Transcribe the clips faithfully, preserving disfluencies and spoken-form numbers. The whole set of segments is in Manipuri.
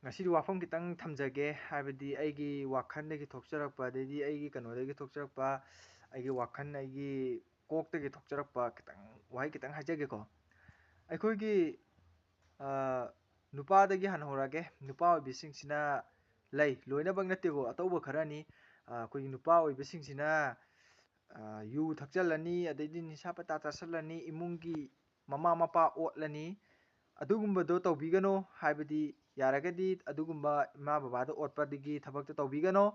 ꯉꯁꯤꯗꯤ ꯋꯥꯐꯝ ꯈꯤꯇꯪ ꯊꯝꯖꯒꯦ, ꯍꯥꯏꯕꯗꯤ ꯑꯩꯒꯤ ꯋꯥꯈꯜꯗꯒꯤ ꯊꯣꯛꯆꯔꯛꯄ, ꯑꯗꯩꯗꯤ ꯑꯩꯒꯤ ꯀꯩꯅꯣꯗꯒꯤ ꯊꯣꯛꯆꯔꯛꯄ, ꯑꯩꯒꯤ ꯋꯥꯈꯜ, ꯑꯩꯒꯤ ꯀꯣꯛꯇꯒꯤ ꯊꯣꯛꯆꯔꯛꯄ ꯈꯤꯇꯪ, ꯋꯥꯍꯩ ꯈꯤꯇꯪ ꯍꯥꯏꯖꯒꯦꯀꯣ꯫ ꯑꯩꯈꯣꯏꯒꯤ, ꯑ, ꯅꯨꯄꯥꯗꯒꯤ ꯍꯥꯟꯅ ꯍꯧꯔꯛꯑꯒꯦ꯫ ꯅꯨꯄꯥ ꯑꯣꯏꯕꯤꯁꯤꯡꯁꯤꯅ ꯂꯩ, ꯂꯣꯏꯅꯃꯛ ꯅꯠꯇꯦꯀꯣ, ꯑꯇꯧꯕ ꯈꯔꯅꯤ꯫ ꯑ, ꯑꯩꯈꯣꯏꯒꯤ ꯅꯨꯄꯥ ꯑꯣꯏꯕꯁꯤꯡꯁꯤꯅ, ꯑ, ꯌꯨ ꯊꯛꯆꯜꯂꯅꯤ, ꯑꯗꯩꯗꯤ ꯅꯤꯁꯥ ꯄꯇꯥ ꯆꯥꯁꯜꯂꯅꯤ, ꯏꯃꯨꯡꯒꯤ ꯃꯃꯥ ꯃꯄꯥ ꯑꯣꯠꯂꯅꯤ꯫ ꯑꯗꯨꯒꯨꯝꯕꯗꯣ ꯇꯧꯕꯤꯒꯅꯣ, ꯍꯥꯏꯕꯗꯤ ꯌꯥꯔꯒꯗꯤ ꯑꯗꯨꯒꯨꯝꯕ ꯏꯃꯥ ꯕꯕꯥꯗ ꯑꯣꯠꯄꯗꯒꯤ ꯊꯕꯛꯇꯣ ꯇꯧꯕꯤꯒꯅꯣ꯫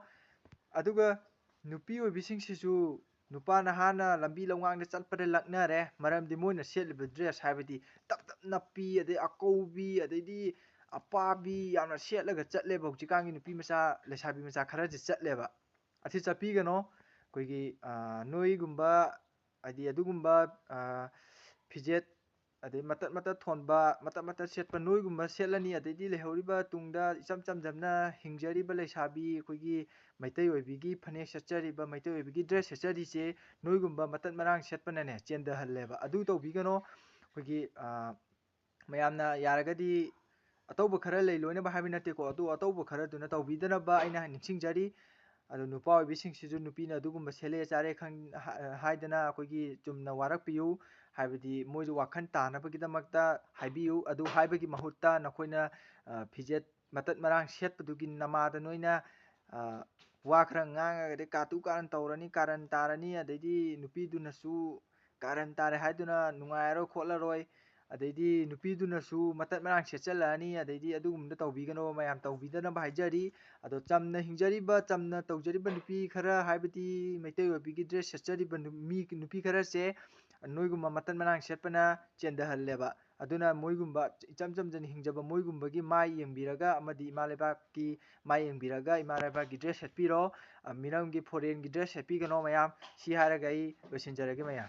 ꯑꯗꯨꯒ ꯅꯨꯄꯤ ꯑꯣꯏꯕꯤꯁꯤꯡꯁꯤꯁꯨ ꯅꯨꯄꯥ ꯅꯍꯥꯅ ꯂꯝꯕꯤ ꯂꯝꯉꯥꯡꯗ ꯆꯠꯄꯗ ꯂꯛꯅꯔꯦ, ꯃꯔꯝꯗꯤ ꯃꯣꯏꯅ ꯁꯦꯠꯂꯤꯕ dress, ꯍꯥꯏꯕꯗꯤ ꯇꯞ ꯇꯞ ꯅꯞꯄꯤ, ꯑꯗꯩ ꯑꯀꯧꯕꯤ, ꯑꯗꯩꯗꯤ ꯑꯄꯥꯕꯤ ꯌꯥꯝꯅ ꯁꯦꯠꯂꯒ ꯆꯠꯂꯦꯕ ꯍꯧꯖꯤꯛꯀꯥꯟꯒꯤ ꯅꯨꯄꯤ ꯃꯆꯥ, ꯂꯩꯁꯥꯕꯤ ꯃꯆꯥ ꯈꯔꯁꯦ ꯆꯠꯂꯦꯕ꯫ ꯑꯁꯤ ꯆꯠꯄꯤꯒꯅꯣ꯫ ꯑꯩꯈꯣꯏꯒꯤ, ꯑ, ꯅꯣꯏꯒꯨꯝꯕ, ꯍꯥꯏꯗꯤ ꯑꯗꯨꯒꯨꯝꯕ, ꯑ, ꯐꯤꯖꯦꯠ, ꯑꯗꯩ ꯃꯇꯠ ꯃꯇꯠ ꯊꯣꯟꯕ, ꯃꯇꯠ ꯃꯇꯠ ꯁꯦꯠꯄ ꯅꯣꯏꯒꯨꯝꯕ ꯁꯦꯠꯂꯅꯤ, ꯑꯗꯩꯗꯤ ꯂꯩꯍꯧꯔꯤꯕ ꯇꯨꯡꯗ ꯏꯆꯝ ꯆꯝꯖꯝꯅ ꯍꯤꯡꯖꯔꯤꯕ ꯂꯩꯁꯥꯕꯤ, ꯑꯩꯈꯣꯏꯒꯤ ꯃꯩꯇꯩ ꯑꯣꯏꯕꯤꯒꯤ ꯐꯅꯦꯛ ꯁꯦꯠꯆꯔꯤꯕ, ꯃꯩꯇꯩ ꯑꯣꯏꯕꯤꯒꯤ dress ꯁꯦꯠꯆꯔꯤꯁꯦ ꯅꯣꯏꯒꯨꯝꯕ ꯃꯇꯠ ꯃꯔꯥꯡ ꯁꯦꯠꯄꯅꯅꯦ ꯆꯦꯟꯊꯍꯜꯂꯦꯕ꯫ ꯑꯗꯨ ꯇꯧꯕꯤꯒꯅꯣ꯫ ꯑꯩꯈꯣꯏꯒꯤ, ꯑ, ꯃꯌꯥꯝꯅ ꯌꯥꯔꯒꯗꯤ, ꯑꯇꯧꯕ ꯈꯔ ꯂꯩ, ꯂꯣꯏꯅꯃꯛ ꯍꯥꯏꯕ ꯅꯠꯇꯦꯀꯣ, ꯑꯗꯨ ꯑꯇꯧꯕ ꯈꯔꯗꯨꯅ ꯇꯧꯕꯤꯗꯅꯕ ꯑꯩꯅ ꯅꯤꯡꯁꯤꯡꯖꯔꯤ꯫ ꯑꯗꯣ ꯅꯨꯄꯥ ꯑꯣꯏꯕꯤꯁꯤꯡꯁꯤꯁꯨ ꯅꯨꯄꯤꯅ ꯑꯗꯨꯒꯨꯝꯕ ꯁꯦꯠꯂꯦ ꯆꯥꯔꯦ ꯈꯪ-, ꯍꯥ-, ꯍꯥꯏꯗꯅ ꯑꯩꯈꯣꯏꯒꯤ ꯆꯨꯝꯅ ꯋꯥꯔꯛꯄꯤꯌꯨ, ꯍꯥꯏꯕꯗꯤ ꯃꯣꯏꯁꯨ ꯋꯥꯈꯜ ꯇꯥꯅꯕꯒꯤꯗꯃꯛꯇ ꯍꯥꯏꯕꯤꯌꯨ꯫ ꯑꯗꯨ ꯍꯥꯏꯕꯒꯤ ꯃꯍꯨꯠꯇ ꯅꯈꯣꯏꯅ, ꯑ, ꯐꯤꯖꯦꯠ ꯃꯇꯠ ꯃꯔꯥꯡ ꯁꯦꯠꯄꯗꯨꯒꯤ ꯅꯃꯥꯗ ꯅꯣꯏꯅ, ꯑ, ꯋꯥ ꯈꯔ ꯉꯥꯡꯉꯒꯗꯤ ꯀꯥꯇꯨ ꯀꯥꯔꯟ ꯇꯧꯔꯅꯤ, ꯀꯥꯔꯟ ꯇꯥꯔꯅꯤ, ꯑꯗꯩꯗꯤ ꯅꯨꯄꯤꯗꯨꯅꯁꯨ ꯀꯥꯔꯟ ꯇꯥꯔꯦ ꯍꯥꯏꯗꯨꯅ ꯅꯨꯡꯉꯥꯏꯔꯣꯏ ꯈꯣꯠꯂꯔꯣꯏ, ꯑꯗꯩꯗꯤ ꯅꯨꯄꯤꯗꯨꯅꯁꯨ ꯃꯇꯠ ꯃꯔꯥꯡ ꯁꯦꯠꯆꯜꯂꯛꯑꯅꯤ, ꯑꯗꯩꯗꯤ ꯑꯗꯨꯒꯨꯝꯕꯗꯣ ꯇꯧꯕꯤꯒꯅꯣ, ꯃꯌꯥꯝ ꯇꯧꯕꯤꯗꯅꯕ ꯍꯥꯏꯖꯔꯤ꯫ ꯑꯗꯣ ꯆꯝꯅ ꯍꯤꯡꯖꯔꯤꯕ, ꯆꯝꯅ ꯇꯧꯖꯔꯤꯕ ꯅꯨꯄꯤ ꯈꯔ, ꯍꯥꯏꯕꯗꯤ ꯃꯩꯇꯩ ꯑꯣꯏꯕꯤꯒꯤ dress ꯁꯦꯠꯆꯔꯤꯕ ꯅꯨ-, ꯃꯤ, ꯅꯨꯄꯤ ꯈꯔꯁꯦ ꯅꯣꯏꯒꯨꯝꯕ ꯃꯇꯠ ꯃꯔꯥꯡ ꯁꯦꯠꯄꯅ ꯆꯦꯟꯊꯍꯜꯂꯦꯕ꯫ ꯑꯗꯨꯅ ꯃꯣꯏꯒꯨꯝꯕ ꯏꯆꯝ ꯆꯝꯖꯅ ꯍꯤꯡꯖꯕ ꯃꯣꯏꯒꯨꯝꯕꯒꯤ ꯃꯥꯏ ꯌꯦꯡꯕꯤꯔꯒ ꯑꯃꯗꯤ ꯏꯃꯥ ꯂꯩꯕꯥꯛꯀꯤ ꯃꯥꯏ ꯌꯦꯡꯕꯤꯔꯒ ꯏꯃꯥ ꯂꯩꯕꯥꯛꯀꯤ dress ꯁꯦꯠꯄꯤꯔꯣ꯫ ꯑ, ꯃꯤꯔꯝꯒꯤ foreignꯒꯤ dress ꯁꯦꯠꯄꯤꯒꯅꯣ ꯃꯌꯥꯝ꯫ ꯁꯤ ꯍꯥꯏꯔꯒ ꯑꯩ ꯂꯣꯏꯁꯤꯟꯖꯔꯒꯦ ꯃꯌꯥꯝ꯫